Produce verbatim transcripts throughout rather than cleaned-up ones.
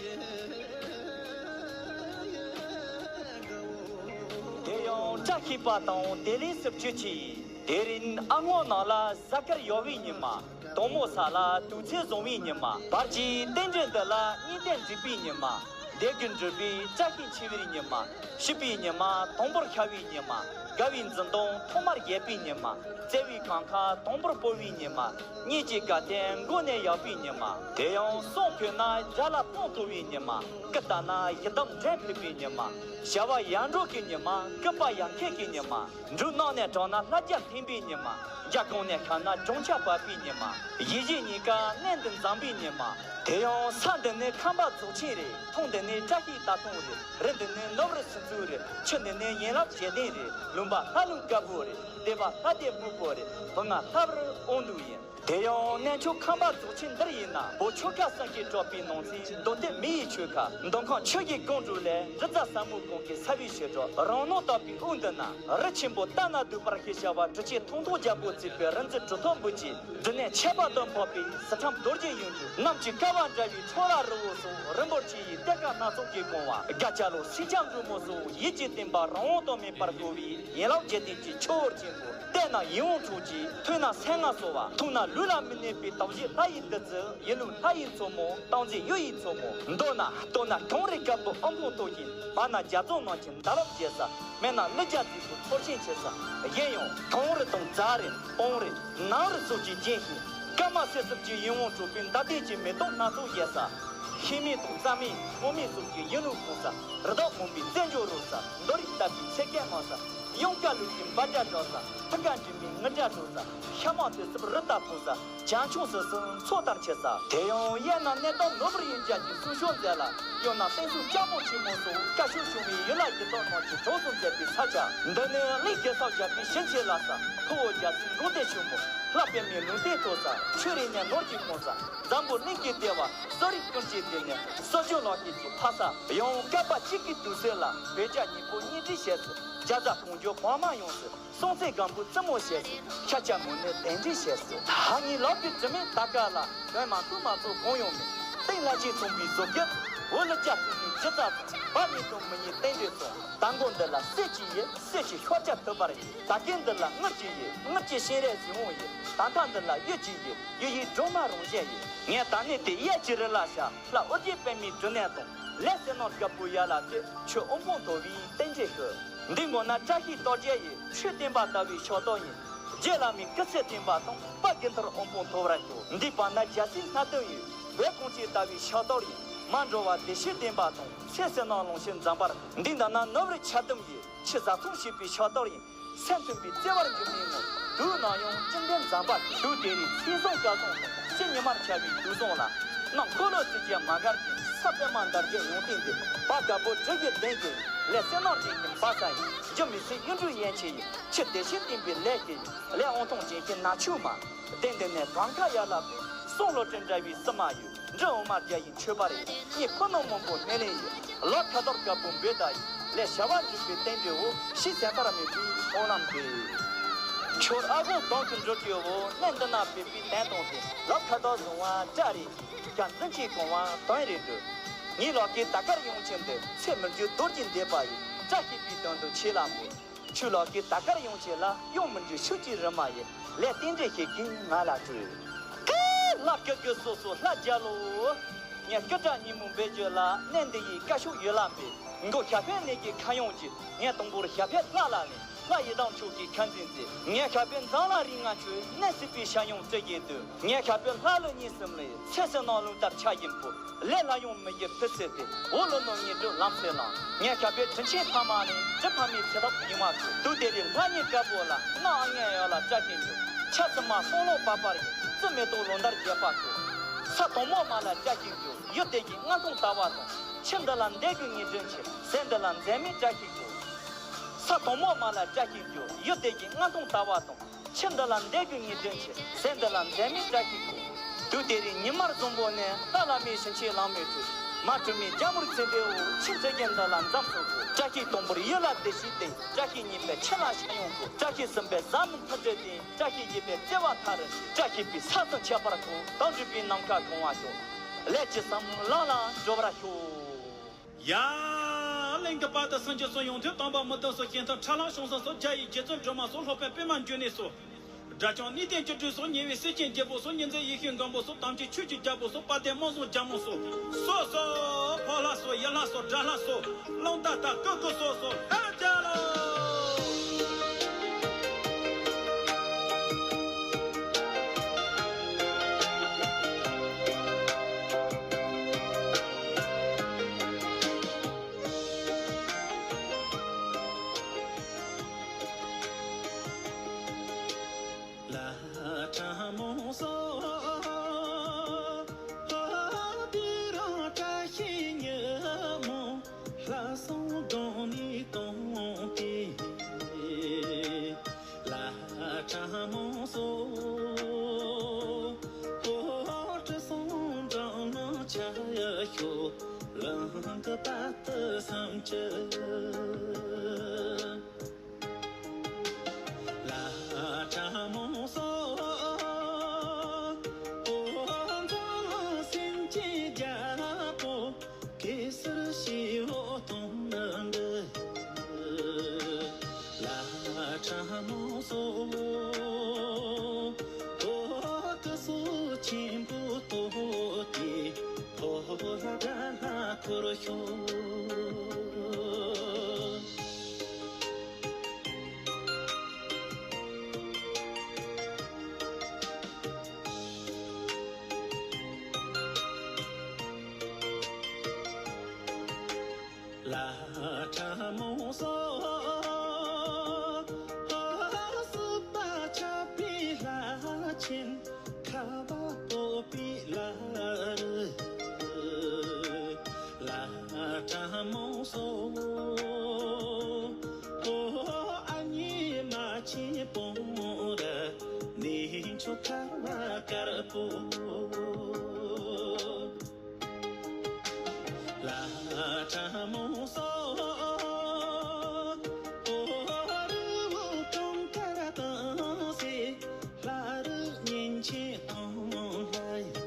དེ་ཡང་བཀྲ་ཤིས་པ་དང་བདེ་ལེགས་སུ་བཅུད་ཀྱིས། དེ་རིང་ཨ་སྔོན་ནང་ལ་གཟའ་སྐར་ཡོལ་བའི་ཉི་མ། དང་མོ་ས་ལ་དུས་ཚོད་བཟང་བའི་ཉི་མ། བར་གྱི་རྟེན་འབྲེལ་འདི་ལ་གཉིས་ལྡན་འགྲིག་པའི་ཉི་མ། དེ་གི་འགྲུབ་པའི་བཀྲ་ཤིས་ཆེ་བའི་ཉི་མ། བྱིས་པའི་ཉི་མ། དང་པོར་ཤར་བའི་ཉི་མ། དགའ་བའི་འཛུམ་མདངས་ཐོག་མར་རྒྱས་པའི་ཉི་མ། བརྩེ་བའི་གངས་ཁ་དང་པོར་སྤོ་བའི་ཉི་མ། གཉིས་ཀྱི་དགའ་སྟོན་མགོ་ནས་ཡག་པའི་ཉི་མ། དེ་ཡང་གསུང་ཕུལ་ན་རྒྱ་ལ་དཔང་མཐོ་བའི་ཉི་མ། སྐུ་ལྟ་ན་ཡི་དམ་འདྲེ་ཕེབས་པའི་ཉི་མ། བྱ་བ་ཡར་འགྲོ་གི་ཉི་མ། སྐུད་པ་ཡར་འཁྱེར་གི་ཉི་མ། འབྲུ་ནགས་ནས་དྲངས་ན་ལྷ་རྒྱལ་འཕེན་པའི་ཉི་མ། རྒྱ་གོང་ནས་ཤར་ན་ལྗོངས་ཆགས་བབས་པའི་ཉི་མ། ཡིད་བཞིན་གཉིས་ཀ་གནས་འདི་འཛོམས་པའི་ཉི་མ། དེ་ཡང་ས་འདི་ནི་ཁམས་པ་རྫོགས་ཆེན་རེད། ཐང་འདི་ནི་བཀྲ་ཤིས་རྟ་ཐང་རེད། རི་འདི་ནི་ནོར་བུ་སུམ་མཚོ་རེད། ཆུ་འདི་ནི་ཡན་ལག་བརྒྱད་ལྡན་རེད། ལུང་པ་ལྷ་ལུང་དཀར་པོ་རེད། སྡེ་པ་ལྷ་སྡེ་སྨུག་པོ་རེད། བུ་ང་ལྷ་བུར་དབང་འདུས་ཡིན། དེ་ཡང་གནས་མཆོག་ཁམས་པ་རྫོགས་ཆེན་འདིར་ཡིན་ན། བོད་ཆོལ་ཁ་གསུམ་གྱི་གྲགས་པའི་ནང་ཚན་མདོ་སྟོད་མི་ཡི་ཆོལ་ཁ། མདོ་ཁམས་ཆུ་བཞི་སྒང་དྲུག་ལས་འབྲི་རྫ་ཟལ་མོ་སྒང་གི་ས་བའི་ཞེ་གྲགས་རང་ནོར་དག་པའི་དབུ་འདི་ན། རི་ཆེན་པོ་ལྟ་ན་སྡུག་པར་ཤེས་བྱ་བ་གྲུ་ཆེན་ཐང་སྟོང་རྒྱལ་པོ་བརྩིགས་པའི་རི་འཛིན་གྲུ་ཐོག་འབུལ་གྱི་འབྲུ་གནས་ཁྱད་པར་དུ་འཕགས་པའི་སི་ཁྲོན་རྡོ་རྗེ་གཡུ་འབྲུག་གནམ་གྱི་ཀ་བ་འདྲ་བའི་ཁྲོ་ར་རི་བོ་སོགས་རི་འབོར་ཆེ་ཡི་གཏེར་ཁ་སྣ་ཚོགས་ཀྱི་གོང་བ་དགའ་སྐྱ་ལོ་སེང་ལྕམ་འབྲུག་མོ་སོགས་ཡིད་ཀྱི་བསྟན་པ་རང་དབང་དུ་མེད་པར་བསྐོར་བའི་ཡན་ལག་བརྒྱད་ལྡན་གྱི་ཆུ་བོ་ཆེན་པོ། བལྟས་ན་ཡིད་འོང་འཕྲོག་ཅིང་ཐོས་ན་སེམས་ངལ་གསོ་བ། མཐོང་ན་ལུས་ལ་མི་གནས་པའི་དག་བྱེད་ལྷ་ཡི་བདུད་རྩི། ཡིད་ལུས་ལྷ་ཡི་མཚོ་མོ། ཏིང་འཛིན་གཡུ་ཡི་མཚོ་མོ། མདོར་ན་སྟོད་ན་གངས་རི་དཀར་པོ་དབུ་འཕང་མཐོ་ཞིང་། བར་ན་རྒྱ་མཚོ་ནང་གི་འདབ་ལོག་རྒྱས་ས། སྨད་ན་ཀླུ་རྒྱལ་རྫིང་བུ་ཚོ་ཆེན་ཆེ་ས། གཞན་ཡང་གངས་རི་དང་རྫ་རི་སྤང་རི་ནགས་རི་སོགས་ཀྱིས་བརྒྱན་ཞིང་། སྐར་མ་སེར་སུབ་ཀྱི་ཡིད་འོང་འཕྲོག་པའི་འདབ་ལྡན་གྱི་མེ་ཏོག་སྣ་ཚོགས་རྒྱས་ས། ཤིང་མེ་དང་རྩྭ་མེ་སྔོ་མེ་སོགས་ཀྱིས་ཡིད་ལུས་གང་ས། རི་དྭགས་དགོན་པའི་རྩེད་འཇོ་རོལ་ས། མདོ་རིགས་ལྟ་བུའི་ཚེ་སྐད་སྨྲ་ས། གཡང་དཀར་ལུག་གི་འབའ་སྒྲ་སྒྲོག་ས། ཐུགས་ཀ་འདྲེས་མའི་ངུ་སྒྲ་སྒྲོག་ས། ཤ་མོག་ཏོག་ཙམ་རི་ལྟར་ཕོག་ས། བྱང་ཕྱོགས་སུ་སུམ་མཚོ་ལྟར་འཁྱིལ་ས། དེ་ཡང་གཡས་ན་གནས་བདག་ནོར་བུར་གཡུག་འཇའ་གྱི་སྲུང་སྐྱོབ་མཛད་ལ། གཡོན་ན་བསྟན་སྲུང་ལྕགས་མོ་ཆེན་མོ་སོགས་བཀའ་ཤོག་ཤོང་བའི་ཡུལ་ལྷ་ཡི་དྭགས་རྣམས་ཀྱིས་གྲོགས་སུ་མཛད་པའི་ས་ཆ། འདི་ནི་གླིང་གེ་སར་རྒྱལ་པོའི་ཞིང་ཆེན་ལྷ་ས། ཁུ་བོ་རྒྱལ་སྲས་འབྲོང་སྡེ་ཕྱུག་མོ། ལྷ་པདྨའི་ལུང་བསྟན་མཐོ་ས། ཆོས་རིག་གནས་ནོར་གྱིས་གང་ས། འཛམ་བུ་གླིང་གི་ལྟེ་བ། གསོ་རིག་ཀུན་གྱི་ལྟེ་གནས། སྲོལ་རྒྱུན་ལག་ཤེས་ཀྱི་ཕ་ས། ཡང་བསྐལ་པ་གཅིག་གི་དུས་ཚོད་ལ། བོད་རྒྱ་གཉིས་པོ་གཉིས་འདྲེས་བྱས་སུ། རྒྱ་བཟའ་གོང་ཇོ་བར་མ་ཡོངས་སུ། སྲོང་བཙན་སྒམ་པོའི་བཙུན་མོ་བྱས་སུ། ཤཱཀྱ་མུ་ནེ་གདན་འདྲེན་བྱས་སུ། ད་ངའི་ལག་གི་དྲི་མེད་དར་དཀར་ལ། དོན་མ་ཐུག་མ་ཚོགས་གང་ཡང་མེད། སྟེང་ལྷ་ཆེན་ཚོང་པའི་བཟོ་བཀོད། འོག་ལ་སྐྱ་བཙུན་མའི་སྒྱུ་རྩལ་ཚོགས། བར་མི་དང་མི་ཡི་རྟེན་འབྲེལ་ཚོགས། ད་མགོ་འདི་ལ་གསེར་གྱི་ཡི། གསེར་གྱི་ཤོག་བྱ་ཐུབ་པར་ཡིན། ད་གིན་འདི་ལ་དངུལ་གྱི་ཡི། དངུལ་གྱི་སྤྱན་རས་གཟིགས་དབང་ཡིན། ད་ལྟ་འདི་ལ་གཡུ་གྱི་ཡི། གཡུ་ཡི་སྒྲོན་མ་རང་བཞིན་ཡིན། ངས་ད་ནི་དེ་གཡས་ཀྱི་རི་ལ་བཞག་ལྷ་ཨོ་རྒྱན་པདྨའི་འབྲུ་གནས་དང་། ལས་ཟིལ་གནོན་རྒད་པོ་ཡར་ལ་བཏེག་ཆུ་དབུ་འཕང་མཐོ་བའི་རྟེན་འབྲེལ་ཞུ། འདི་མགོ་ན་བཀྲ་ཤིས་རྟགས་བརྒྱད་ཡི། ཆོས་བསྟན་པ་ལྟ་བུའི་ཕྱག་རྟགས་ཡིན། རྗེ་བླ་མའི་སྐུ་ཚེ་བརྟན་པ་དང་། དཔལ་དགེ་ལྡན་དབུ་འཕང་མཐོ་བར་ཤོག་འདིའི་བར་ན་རྒྱལ་སྲིད་སྣ་བདུན་ཡོད། བོད་གངས་ཅན་ལྟ་བུའི་ཕྱག་རྟགས་ཡིན། མ་འགྲོ་བ་བདེ་གཤེགས་བདེན་པ་དང་། ཚེ་བསོད་ནམས་ལོངས་སྤྱོད་འཛོམས་པར། འདི་འདྲ་ན་ནོར་བུའི་ཆ་ལྡུམ་ཡིན། ཆུ་བཟའ་ཚང་བྱེད་པའི་ཕྱག་རྟགས་ཡིན། སེམས་མཐུན་པའི་བརྩེ་བར་འཇུག་མིན་ནོ། དུག་ནང་ཡང་ཅི་འདྲའི་འཛོམས་པ་ཞིག་དུག་དེ་རིགས་ཚེ་བཟང་སྐལ་བཟང་དང་། ཕྱི་ཉི་མར་ཆགས་པའི་དུག་བཟང་ལ། ནང་འཁོར་ལོ་རྩིབས་བརྒྱད་མ་གར་ཅན། ས་པདྨ་འདབ་བརྒྱད་ཡོན་ཏན་ལྡན། བ་དཀར་པོ་དྲི་ཞིམ་ལྡན་ཞིང་། ལས་བསོད་ནམས་ཅན་གྱི་འབབ་ས་ཡིན། རྒྱུ་མི་སྲིད་གཡུ་འབྲུག་ཡན་ཆད་ཡིན། ཆུ་བདེ་གཤེགས་བསྟན་པའི་ལས་ཀྱི་ཡིན། ལས་དབང་ཐང་ཅན་གྱི་ནག་ཕྱུགས་མ། གདན་འདི་ནས་གངས་ཁ་ཡར་ལ་བུད། གསུང་བློ་གྲོས་འདྲ་བའི་སྲུང་མ་ཡོད། འབྲི་འོ་མ་རྒྱ་ཡི་མཆོད་པ་རེད། གཉིས་ཕུ་ནུ་མང་པོ་སྣེ་ལེན་ཡོད། ལག་ཁ་དོག་དཀར་པོ་འབོད་ད་ཡིན། ལས་བྱ་བ་འགྲུབ་པའི་རྟེན་འབྲེལ་འོ། ཕྱི་ཟད་མཐར་མེད་པའི་སྨོན་ལམ་འདེབས། ཁྱོད་ཨ་ཁུ་གདོང་གི་འགྲོ་དུས་འོ། གནས་འདི་ན་བོད་པའི་དོན་དང་ལྡན། ལག་ཁ་དོག་བཟང་བ་དགྲ་རེད། རྒྱ་འཛིན་གྱིས་གང་བ་དོན་རེད་འགྲོ། ངའི་ལག་གི་དར་དཀར་ཡོངས་ཁྱེར་འདི། ཚེ་མི་འགྱུར་རྡོ་རྗེ་འདེབས་པ་ཡིན། བཀྲ་ཤིས་པའི་དོན་དུ་ཆེ་ལ་མོས། ཆུ་ལོག་གི་དར་དཀར་ཡོང་ཆེད་ལ། གཡོ་མི་འཇུག་ཤུགས་ཀྱི་རི་མ་ཡིན། ལས་རྟེན་འབྲེལ་ཞིག་གིས་ང་ལ་སྤྲུལ། ཀི། ལྷ་སྐལ་རྒྱུ་སོ་སོ་ལྷ་རྒྱལ་ལོ། ངས་སྐུ་དྲག་ཉིན་མོ་འབད་རྒྱུ་ལ། གནས་འདི་ཡི་བཀའ་ཤོག་ཡོད་ལ་འབད། མགོ་ཞྭ་བེ་ནས་ཀྱི་ཁ་ཡོང་གྱི། ངས་དང་པོར་ཞྭ་བེ་ལྷ་ལ་ལེན། ལྷ་ཡི་དམ་ཆོས་ཀྱི་ཁ་འཛིན་མཛད། ངས་ཞྭ་བེ་འཛམ་ལ་རིག་ང་ཆོས། གནས་སྲིད་པའི་ཤ་ཡོང་སྤྲུལ་གྱི་དུས། ངས་ཞྭ་བེ་ལྷ་ལུ་གཉིས་སུ་ལེན། ཚེ་བསོད་ནམས་ལུང་ལྟར་ཆ་བཞིན་པོ། ལས་ལྷ་ཡོང་མི་བཞི་ཕུལ་ཚེ་སྟེ། འོ་ལོ་ནོ་ཉེ་དྲུག་ལམ་སེང་ལངས། ངས་ཞྭ་བེ་དྲིན་ཆེན་ཕ་མ་ལེན། དྲིན་ཕ་མའི་ཚེ་ཐོག་ཡིན་བ་ཁུ། དུག་དེ་རིགས་ལྷ་ཉིད་དཀར་པོ་ལ། སྣ་ཨ་ངན་ཡོད་ལ་བཀྲ་ཤིས་འགྱུར། ཆ་སི་མ་སོང་ལོ་པ་པར་ཡིན། རྩི་མེ་ཏོག་ལོ་འདར་རྒྱས་པ་ཁུ། ས་དོང་མོ་མ་ལ་བཀྲ་ཤིས་འགྱུར། ཡུལ་དེ་གི་མངའ་ཐང་དར་བ་དང་། ཆུ་འདི་ལ་འདེགས་དགོས་ངེས་དྲན་ཆེ། ཟས་འདི་ལ་འཛད་མེད་བཀྲ་ཤིས་འགྱུར། ས་དོང་མོ་མ་ལ་བཀྲ་ཤིས་འགྱུར། ཡུལ་དེ་གི་མངའ་ཐང་དར་བ་དང་། ཆུ་འདི་ལ་འདེགས་དགོས་ངེས་དྲན་ཆེ། ཟས་འདི་ལ་འཛད་མེད་བཀྲ་ཤིས་འགྱུར། དུག་དེ་རིགས་ཉི་མར་བཟང་པོ་ནས། ལྷ་བླ་མའི་ཞིང་ཆེན་ལང་མེད་ཁུ། མ་གྲུབ་མའི་རྒྱ་མུར་ཚེ་འདས་འོ། ཆུ་འཛད་རྒྱན་འདི་ལ་འཛོམས་སོ་ཁུ། བཀྲ་ཤིས་དང་པོར་ཡུལ་ལ་བདེ་ཞིག་སྟེ། བཀྲ་ཤིས་གཉིས་པའི་ཆུ་ལ་ཤ་ཡོང་ཁུ། བཀྲ་ཤིས་གསུམ་པའི་བཟའ་མི་མཐུན་སྒྲིལ་ལྡན། བཀྲ་ཤིས་བཞི་པའི་བརྩེ་བ་མཐའ་རུ་ཞིག་བཀྲ་ཤིས་པའི་ས་སུ་ཁྱབ་པར་ཁུ། དོན་འགྲུབ་པའི་ནམ་མཁའ་གང་བ་ཤོག་ལས་ཀྱི་བསམ་བློ་ལ་འགྲོ་བར་ཤོག་ཡ། གླིང་གི་དཔའ་རྟུལ་སེམས་ཅན་སོགས། ཡོན་ཏན་དམ་པ་མི་ལྡན་སོགས། གཞན་དོན་ཁྲ་ལམ་ཤོང་ས་སོགས། རྒྱ་ཡི་རྗེ་བཙུན་སྒྲོལ་མ་སོགས། སློབ་དཔོན་པདྨ་འབྱུང་གནས་སོགས། དགྲ་བཅོམ་གནས་བརྟན་བཅུ་དྲུག་སོགས། ཉེ་བའི་སྲས་ཆེན་རྒྱལ་པོ་སོགས། ཉི་འཛིན་ཡེ་ཤེས་མགོན་པོ་སོགས། དམ་ཅན་ཆོས་ཀྱི་རྒྱལ་པོ་སོགས། དཔལ་ལྡན་དམག་ཟོར་རྒྱལ་མོ་སོགས། སོགས་སོགས། ཕོ་ལྷ་སོགས། ཡུལ་ལྷ་སོགས། དགྲ་ལྷ་སོགས། རླུང་རྟ་དང་སྐུ་གོ་སོགས་སོགས། ལྷ་རྒྱལ་ལོ། ལྷ་ཁྲ་མོ་སོགས། ལྷ་དུ་རང་བཀྲ་ཤིས་ཉི་མ། ལྷ་སྲུང་སྒྲོན་མེ་སྟོན་ཏེ། ལྷ་ཁྲ་མོ་སོགས། ཁྲི་སྲོང་ལྡང་ནང་ཆ་ཡ་ཤོག་གླིང་གི་དཔའ་རྟུལ་སེམས་ཅན། ལྷ་ཁྲ་མོ་སོགས། འཛམ་གླིང་སེམས་ཅན་རྒྱལ་པོ། གེ་སར་ཞི་བ་དང་ནི་འདྲ། ལྷ་ཁྲ་མོ་སོགས། སྐུ་གཟུགས་ཆེན་པོ་བསྟོད་དེ། ཕོ་ལྷ་དགྲ་ལྷ་འཁོར་ཤོག་ལྷ་ཁྲ་མོ་སོགས། སྲིད་པ་ཁྱབ་པའི་ལྷ་ཆེན། ཁ་བ་བབས་པའི་ལྷ་རུ། ལྷ་ཁྲ་མོ་སོགས། ཨ་མྱེས་རྨ་ཆེན་སྤུངས་རི། གནས་མཆོག་ཐར་པ་དཀར་པོ། ལྷ་ཁྲ་མོ་སོགས། རི་བོ་གངས་དཀར་དང་སེ། ལྷ་རུ་གཉན་ཆེན་སྟོན་ལྷ་ཡི།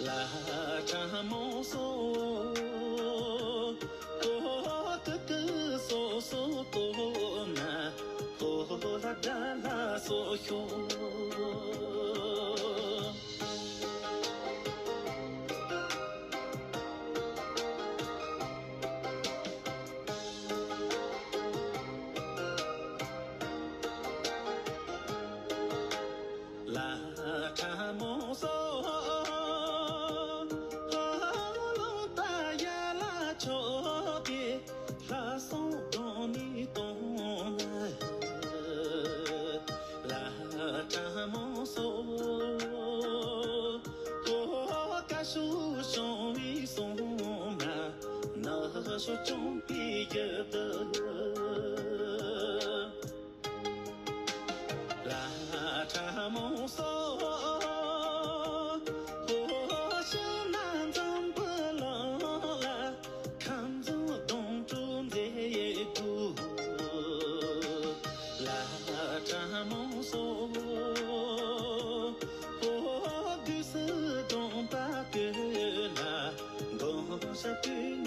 ལྷ་ཁྲ་མོ་སོགས། སྐུ་གཟུགས་སོ་སོ་བསྟོད་ན། ཕོ་ལྷ་དགྲ་ལྷ་སོགས་ཤོག་ལྷ་ཁྲ་མོ་སོགས། རླུང་རྟ་ཡན་ལག་མཆོག་གི། ལྷ་སྲུང་སྒྲོན་མེ་སྟོན་ན། ལྷ་ཁྲ་མོ་སོགས། བཀའ་ཤོག་བྱུང་བའི་སྲུང་མ། ནག་ཕྱོགས་བྱུང་བའི་རྒྱུད་དུ། ལྷ་ཁྲ་མོ་སོགས། ཕྱི་ནང་འཛམ་བུ་གླིང་ལ། ཁམས་གསུམ་སྡོང་གྲོགས་མཛད་དགོས། ལྷ་ཁྲ་མོ་སོགས། དུས་སུ་སྡོམ་པ་བསྐུལ་ལ། འདོན་ཞབས་དྲུང་